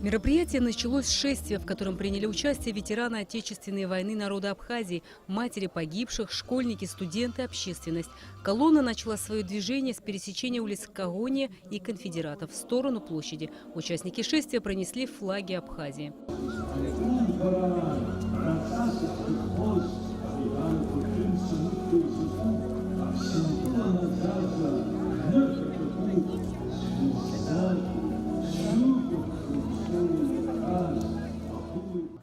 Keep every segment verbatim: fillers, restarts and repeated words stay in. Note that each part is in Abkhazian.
Мероприятие началось с шествия, в котором приняли участие ветераны Отечественной войны народа Абхазии, матери погибших, школьники, студенты, общественность. Колонна начала свое движение с пересечения улиц Когония и Конфедератов в сторону площади. Участники шествия пронесли флаги Абхазии.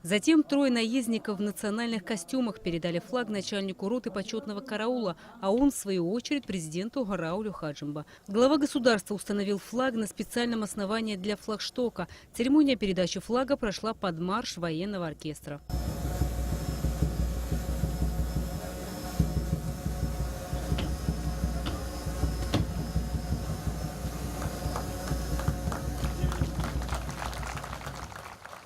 Затем трое наездников в национальных костюмах передали флаг начальнику роты почётного караула, а он, в свою очередь, президенту Раулю Хаджимба. Глава государства установил флаг на специальном основании для флагштока. Церемония передачи флага прошла под марш военного оркестра.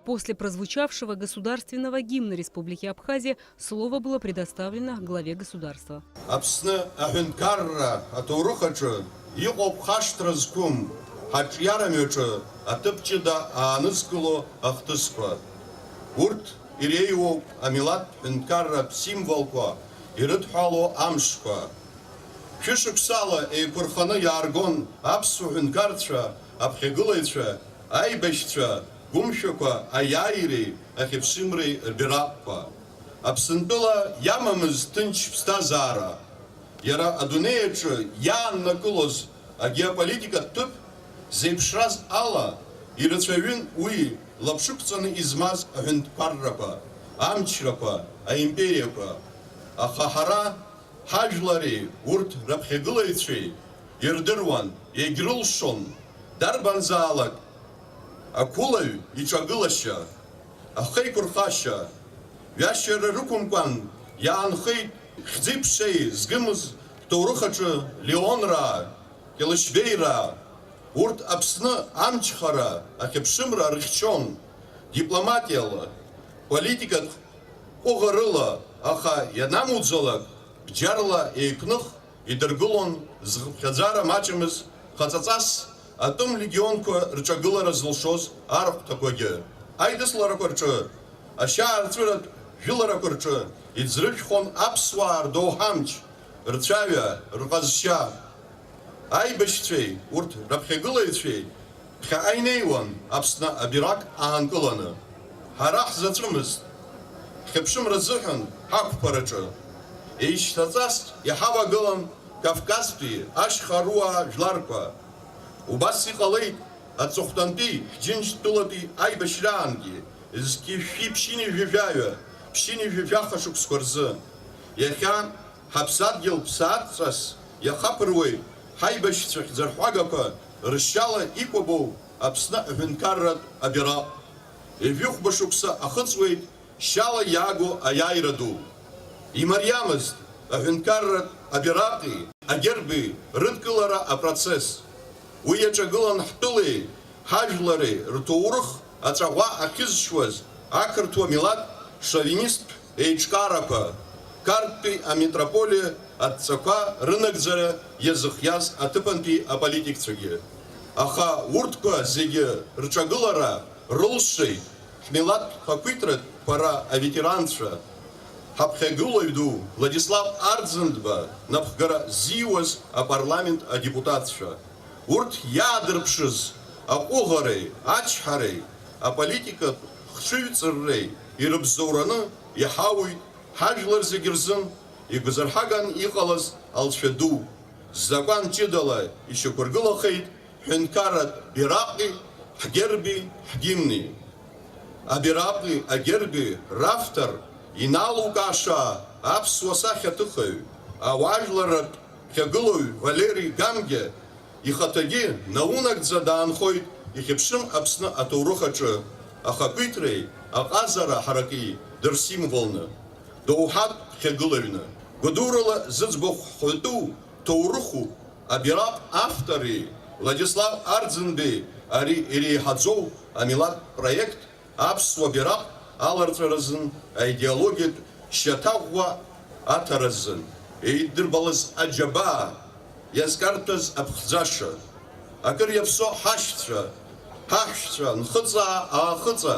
После прозвучавшего государственного гимна Республики Абхазия слово было предоставлено главе государства. Аԥсны аҳәынҭқарра аҭоурых аҿы иҟоуп хашҭра зқәым ҳаҿиарамҩаҿы аҭыԥ ҷыда аанызкыло ахҭысқәа. Урҭ иреиуоуп амилаҭ ҳәынҭқарратә символқәа ирыдҳәалоу амшқәа. Шәышықәсала еиқәырханы иааргон аԥсуа ҳәынҭқарцәа, аԥхьагылаҩцәа, аибашьцәа, гәымшәақәа, аиааиреи ахьыԥшымреи рбираҟқәа. Аԥсынтәыла иамамыз ҭынч ԥсҭазаара, иара адунеи аҿы иааннакылоз агеополитикатә ҭыԥ зеиԥшраз ала, ирацәаҩын уи лаԥшықәҵаны измаз аҳәынҭқаррақәа, амчрақәа, аимпериақәа. Аха ҳара, ҳажәлари урҭ раԥхьагылаҩцәеи ирдыруан, иагьрылшон, дарбанзаалак ақәылаҩ иҿагылашьа, ахеиқәырхашьа, ҩашьара рықәымкәан иаанхеит хьӡи-ԥшеи згымыз ҳҭоурых аҿы Леонраа, Кьалышьбеираа, урҭ Аԥсны амчхара ахьыԥшымра рыхьчон, дипломатиала, политикатә ҟәыӷарыла, аха ианамуӡалак, бџьарла еиқәных идыргылон зхыԥхьаӡара маҷымыз хаҵаҵас атәым легионқәа рҿагылара зылшоз арахәҭақәагьы. Аидысларақәа рҿы, ашьаарҵәыратә жәыларақәа рҿы иӡрыжәхон аԥсуаа рдоуҳамч, рцәаҩа, рҟазшьа. Аибашьцәеи урҭ раԥхьагылаҩцәеи ԥхьаҟа инеиуан Аԥсны абираҟ аанкыланы. Ҳара ҳзаҵәымызт. Ҳхьыԥшымра азыҳәан ҳақәԥараҿы еишьҭаҵас иҳавагылан Кавказтәи ашьха руаа жәларқәа. Убас иҟалеит аҵыхәтәантәи ҳџьынџьтәылатәи аибашьраангьы, зқьи жәшәи ԥшьынҩажәи жәаҩа, ԥшьынҩажәи жәаха шықәсқәа рзы. Иахьа ҳаԥсадгьыл ԥсаатәҵас иахаԥыруеит ҳаибашьцәа хьӡырҳәагақәа ршьала икәабоу Аԥсны аҳәынҭқарратә абираҟ. Ҩажәихәба шықәса ахыҵуеит шьала иаагоу аиааира ду. Имариамызт аҳәынҭқарратә абираҟи агерби рыдкылара апроцесс. Уи иаҿагылан ҳтәылеи ҳажәлари рҭоурых аҵәаӷәа ахьызшьуаз ақырҭуа милаҭ шовинисттә еиҿкаарақәа, Қарҭтәи амитрополиа адҵақәа рынагӡара иазыхиаз аҭыԥантәи аполитикцәагьы. Аха урҭқәа зегьы рҿагылара рылшеит ҳмилаҭтә хақәиҭратә қәара аветеранцәа, ҳаԥхьагылаҩ ду Владислав Арӡынба напхгара ззиуаз апарламент адепутатцәа. Урҭ иаадырԥшыз аҟәыӷареи, ачҳареи, аполитикатә хшыҩҵырреи ирыбзоураны иҳауит ҳажәлар зегьы рзын игәазырҳаган иҟалаз алҵшәа ду. Закәан ҷыдала ишьақәыргылахеит ҳәынҭқарратә бираҟи, ҳгерби, ҳгимни. Абираҟи агерби равтор иналукааша аԥсуа сахьаҭыхыҩ, ауаажәларратә ԥхьагылоҩ Валери Гамгиа ихаҭагьы наунагӡа даанхоит ихьыԥшым Аԥсны аҭоурых аҿы ахақәиҭреи аҟазара ҳараки дырсимволны, доуҳатә ԥхьагылаҩны. Гәадурала зыӡбахә ҳәатәу ҭоурыхуп. Абираҟ автори Владислав Арӡынбеи ари иреиҳаӡоу амилаҭтә проект аԥсуа бираҟ аларҵәаразын аидеологиатә шьаҭаӷәӷәа аҭаразын еиддырбалаз аџьабаа, иазкарҭәаз аԥхӡаша, акыр иаԥсоу ҳашьцәа, Ҳаҳәшьцәа, нхыҵаа-аахыҵа,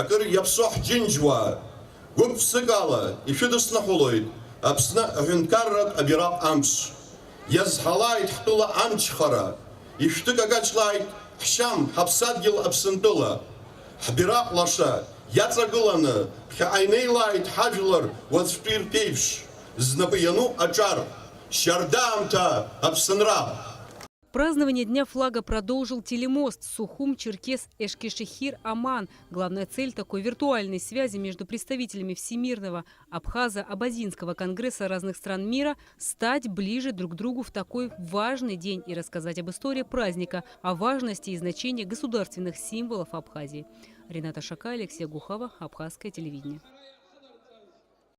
акыр иаԥсоу ҳџьынџьуаа, гәык-ԥсыкала ишәыдысныҳәалоит Аԥсны аҳәынҭқарратә абираҟ амш. Иазҳалааит ҳтәыла амчхара, ишәҭыкакаҷлааит ҳшьам, ҳаԥсадгьыл Аԥсынтәыла. Ҳбираҟ лаша иаҵагыланы ԥхьаҟа инеилааит ҳажәлар уаҵәтәи рԥеиԥш, знапы иану аҿар. Шьардаамҭа Аԥсынра! Празднование Дня флага продолжил телемост Сухум-Черкес-Эшкешехир-Аман. Главная цель такой виртуальной связи между представителями Всемирного абхазо-абазинского конгресса разных стран мира — стать ближе друг к другу в такой важный день и рассказать об истории праздника, о важности и значении государственных символов Абхазии. Рената Шака, Алексей Гухова, Абхазское телевидение.